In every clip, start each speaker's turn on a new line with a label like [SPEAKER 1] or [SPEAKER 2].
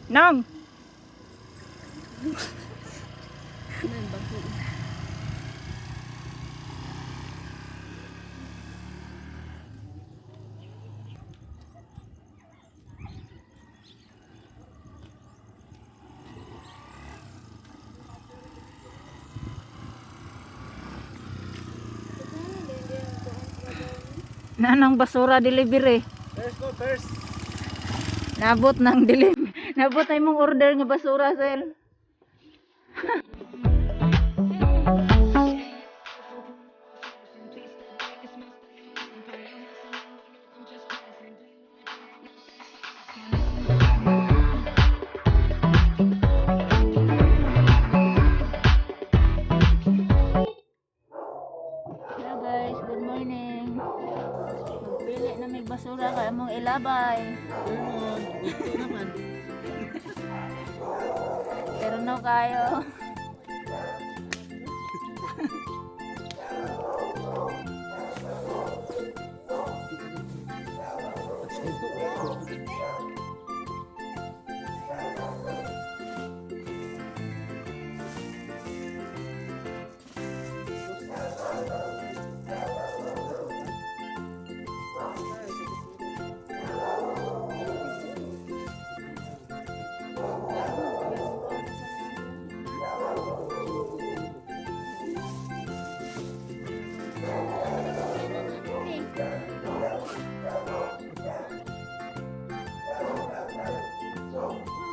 [SPEAKER 1] Nong! Nanang basura delivery.
[SPEAKER 2] First go first.
[SPEAKER 1] Nabot ng dilim. Nabot na imong order nga basura, sir. Hello guys, good morning. Magpili na may basura kay among ilabay.
[SPEAKER 2] Ganun. Gusto naman.
[SPEAKER 1] Pero no kayo.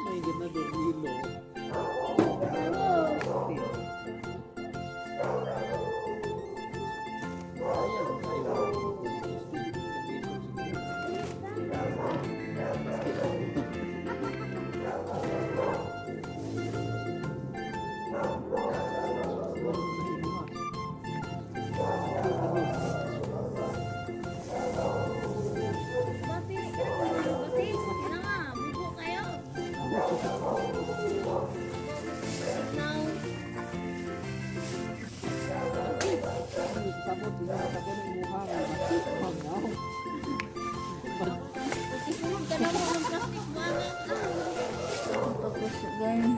[SPEAKER 2] May ganador hilo. Ayan, tayo.
[SPEAKER 3] Bati, bati, na nga, bubo kayo. Now,
[SPEAKER 2] Sabot, sabot ng mukha mo.
[SPEAKER 3] isunod ka na mo ang plastic bag.
[SPEAKER 1] Tapos guys.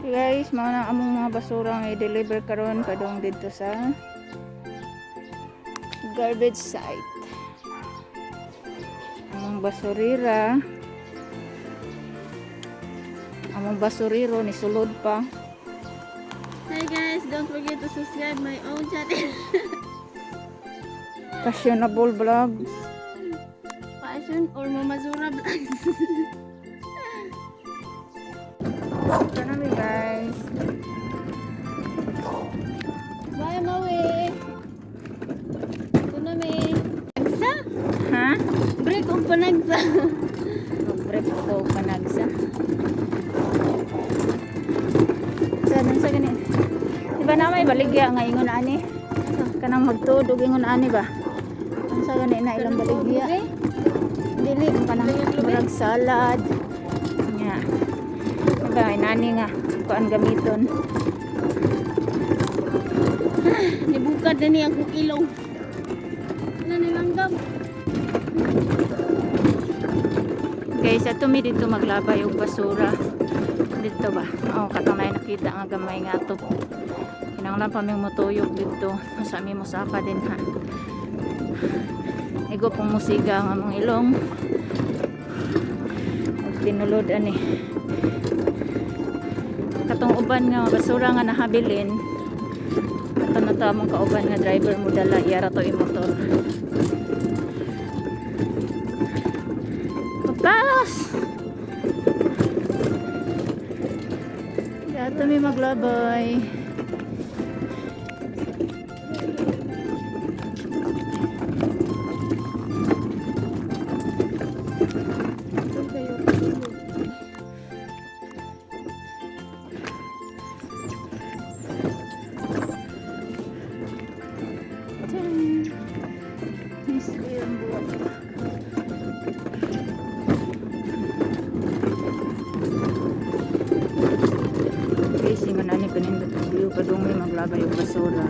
[SPEAKER 1] Okay guys, mao na among mga basura nga i-deliver karon padung didto sa garbage site. Among basurira. Among basuriro ni sulod pa.
[SPEAKER 3] Hi guys, don't forget to subscribe my own channel.
[SPEAKER 1] Fashionable vlogs.
[SPEAKER 3] Passion or Mamazura Vlogs.
[SPEAKER 1] Ito na mi guys.
[SPEAKER 3] Bye, Maui. Ito na mi. Panagsa.
[SPEAKER 1] Ha?
[SPEAKER 3] Break ang panagsa.
[SPEAKER 1] Mag-break ko panagsa. Sa nun sa gani. Di ba na may baligya nga ingon ani? Kanang magtuod og ingon ani ba? Unsa gani na ilang baligya? Dili kanang murag salad. Nya. Diba, inani nga kuan gamiton.
[SPEAKER 3] Nibukad na niya akong ilong. Ano nilanggam?
[SPEAKER 1] Guys, ato mi dito maglabay og basura. Dito ba? Oh, katong nay nakita nga gamay nga ato. Kinahanglan pa ming motuyok dito. Sa mi mosaka din ha. Igo pong musiga ang among ilong. Ug tinulod ani. Katong uban nga basura nga nahabilin. Kato na to among kauban nga driver mo dala iyara to imotor. Pagkas! Dato mi maglabay. Tcharam! Miss ko yung buwak. Guys, di man ani kanindot ang view. Padung may maglabay yung basura.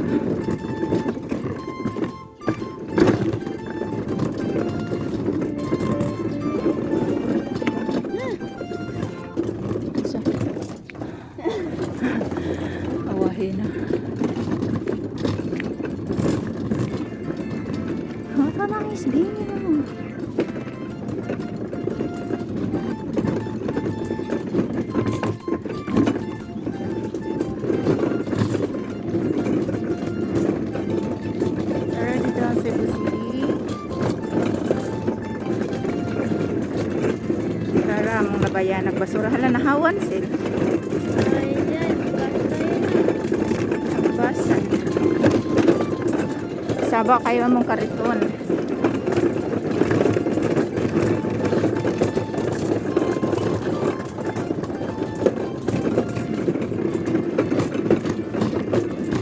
[SPEAKER 1] Sa. Awahin na. Oh, parang is view. Tara dito ang Cebu City. Tara, among labayan nagbasura. Hala, nahawan sil.
[SPEAKER 3] Ay, yan. Basta yan.
[SPEAKER 1] Nagbasa. Saba kayo among kariton.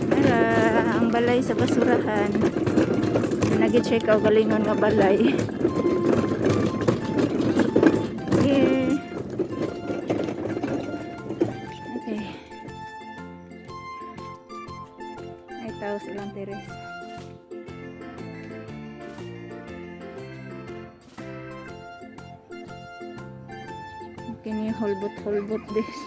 [SPEAKER 1] Tara, ang balay sa basurahan. Nag-check out galingon nga balay. Here. Okay. Ay, tao silang teres. Can you holbot-holbot this?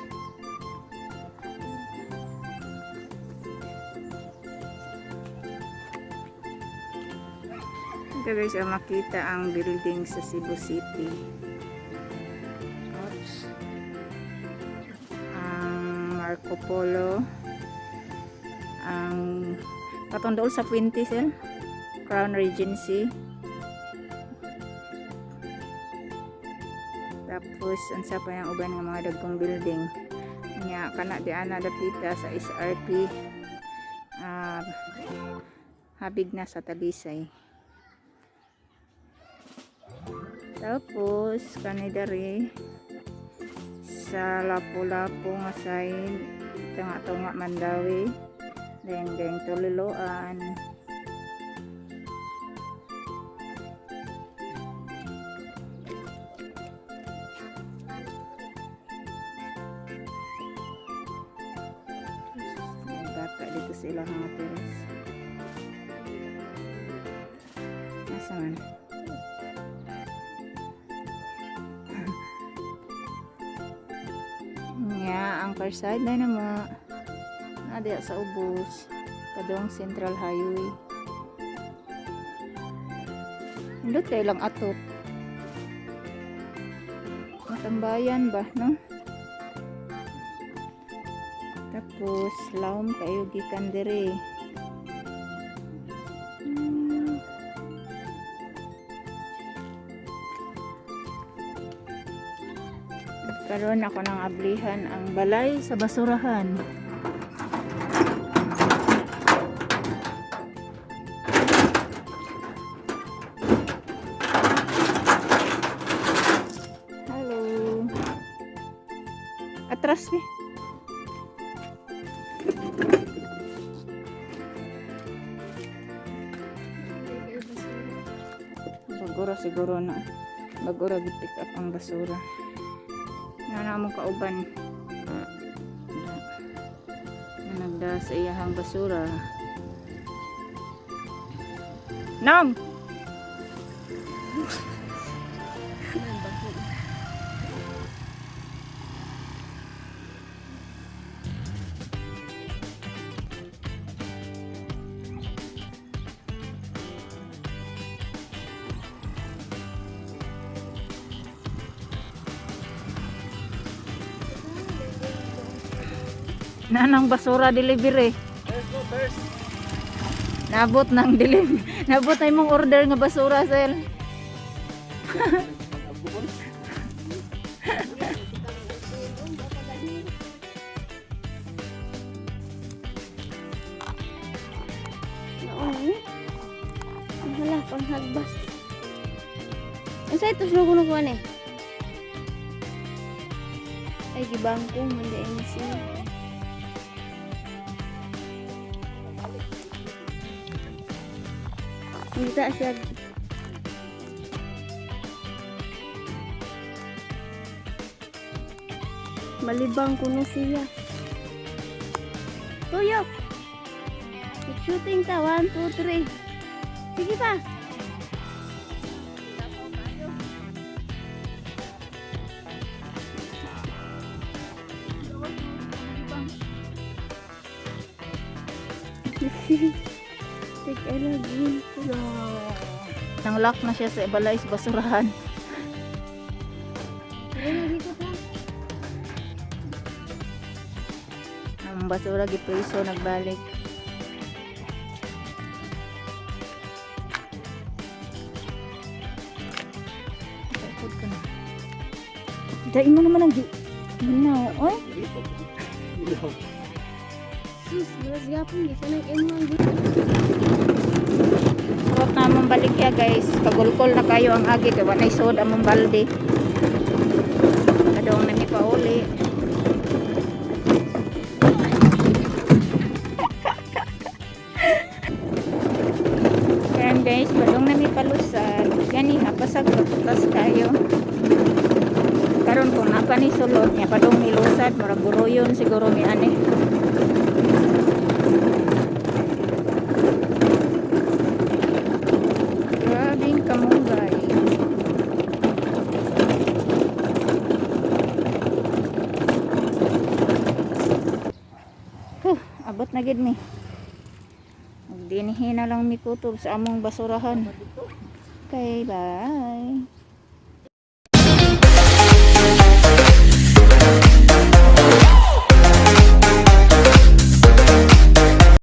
[SPEAKER 1] Ito guys, ang makita ang building sa Cebu City. Oops. Ang Marco Polo. Ang patong dool sa Puente sir. Crown Regency. Tapos unsa pa yung uban nga mga dagkong building. Nya kana di ana dapita sa SRP. Ah, habig na sa Talisay. Tapos kani diri sa Lapu-Lapu nga side, tunga-tunga Mandawi. Then gang Tuliloan. May bata dito sa ilang mga teres. Nasa man? Nga, ang karsada na mo. Nadiya sa ubos. Padong Central Highway. Indot kay lang atop. Matambayan ba, no? Tapos, laom kayo gikan diri. Karon ako nang ablihan ang balay sa basurahan. Hello. Atras mi. Bagura siguro na. Bagura gi-pick up ang basura. Nga na mo kauban. Nagda sa iyahang basura. Nong! Nanang basura delivery.
[SPEAKER 2] First go first.
[SPEAKER 1] Nabot ng delivery. Nabot na imong order nga basura, sel.
[SPEAKER 3] Naon eh. Ang hala, panghagbas. Ang sa ito, sulo ko eh. Ay, gibangko, mandi ay siya. Kita siya. Malibang kuno siya. Tuyok! Shooting ta. 1, 2, 3. Sige pa. Take I love you.
[SPEAKER 1] Nang lock na siya sa balay sa basurahan.
[SPEAKER 3] Ayun, dito pa.
[SPEAKER 1] Ang basura gipriso nagbalik. Takot ka na. Dain mo naman ang gi... No, oy.
[SPEAKER 3] Sus, malas gapon. Di ka nang imuang dito.
[SPEAKER 1] Kurot na among balikya, guys. Kagulkol na kayo ang agi kay walay sod among balde. Kadong na mi pauli. Karon guys, padong na mi palusad. Gani hapasag paputas kayo. Karon kung napa ni sulod niya padong milusad, murag guruyon siguro mi ani. Grabing kamunggay. Huh, abot na gid mi. Magdinihin na lang mi kutob sa among basurahan. Okay, bye.